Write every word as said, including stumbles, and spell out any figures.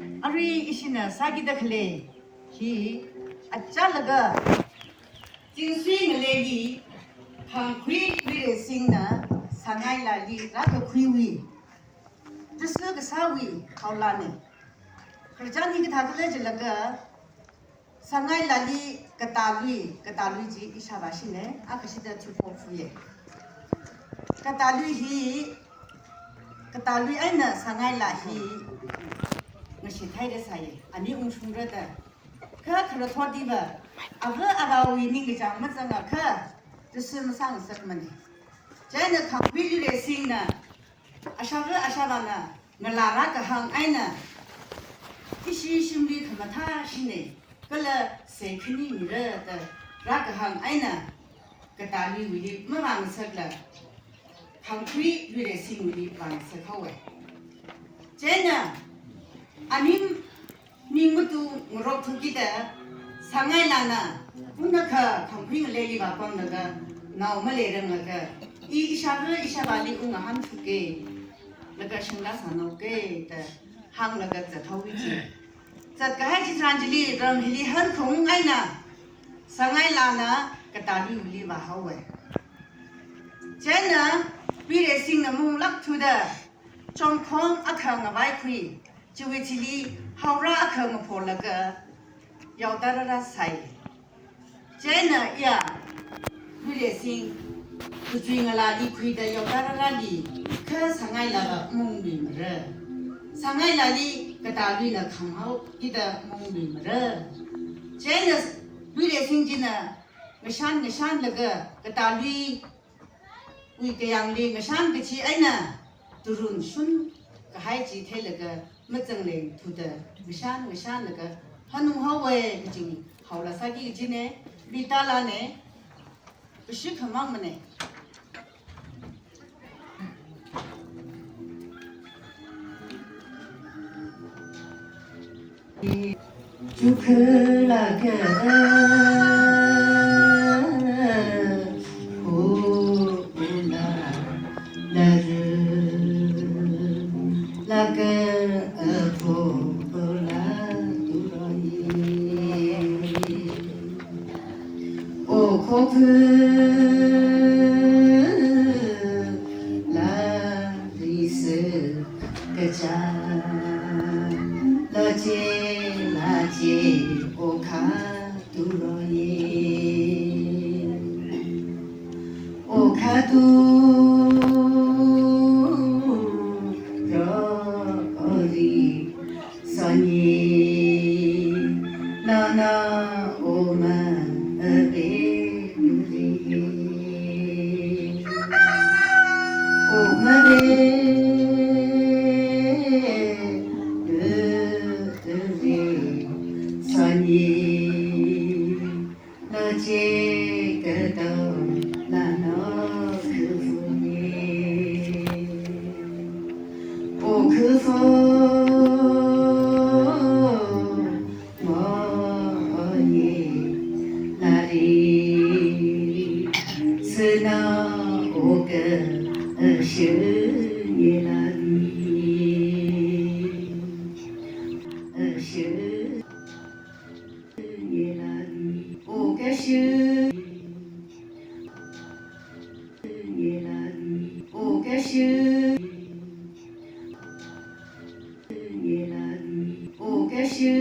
Arui ishina sākida khalei hi achālaga Chinsui ngaleili Khangkhui Luiresingna Sangailali rākakhuiwui, Jesu kasāwui haolāne. Khararchan hi kathā khala jilaga, Sangailali Katalui, Katalui chi ishāvā shine, a kashida thuiphok fuye. Katalui hi, Katalui eina Sangaila hi ngashithaida sāye, ani ungshungra da. Kha khararthot hiva, ava avāwui ningkachāng mazangakha, Jesu masāngasakmane. Chieina Khangkhui Luiresingna, ashava ashāvāna ngalā rākahāng eina, ishi shimli khamathā shine, kala seikhani mira da rākahāng eina, Kataluiwuili mavāngasakla, Khangkhui Luiresingwuili vāngasakhaowe. Chieina, anim ning matungarok thukida, Sangailana, unakha Khangkhui ngaleili vāpamlaga, nao maleiranglaga, i ishāva ishāvāli ungahān thuke, laga shangla sānaoke da hānglaga zathaowe chi. Zatkahai chitharan chili ram hili hankhung eina, Sangailana Kataluiwuili vāhaowe. Chieina, Luiresingna maunglāk thuda, chongkhong akha ngavaikhui, chiwui thili haora akha ngapholaga, yaoda rāra sāi. Chieina iya, Luiresing, kachui ngalāli khuida yaoda rārali, kha Sangailava maungluimara. Sangailali Kataluina khamhao kida maungluimara. Chieina Luiresing china ngashan ngashanlaga Katalui wui kayāngli ngashan kachi eina turun shunkahai chi theilaga mazangleng thuda ngashan ngashanlaga hanunghaowe kaji haola sāki kajine, mitalane, kashik khamangmane. Chukhalaka ula naru laka aphola turoi. Okhokhu larisa kacha, lache, lache, okha turoye. Okha turori sanye, nana oma abe nuri. Oma be, e, e, sanye, nache katao nana khufune. O khufu maye lari, sena oka ashe ye lari. Ashe ye lari. Oka ashe ye lari. Oka ashe ye lari. Oka ashe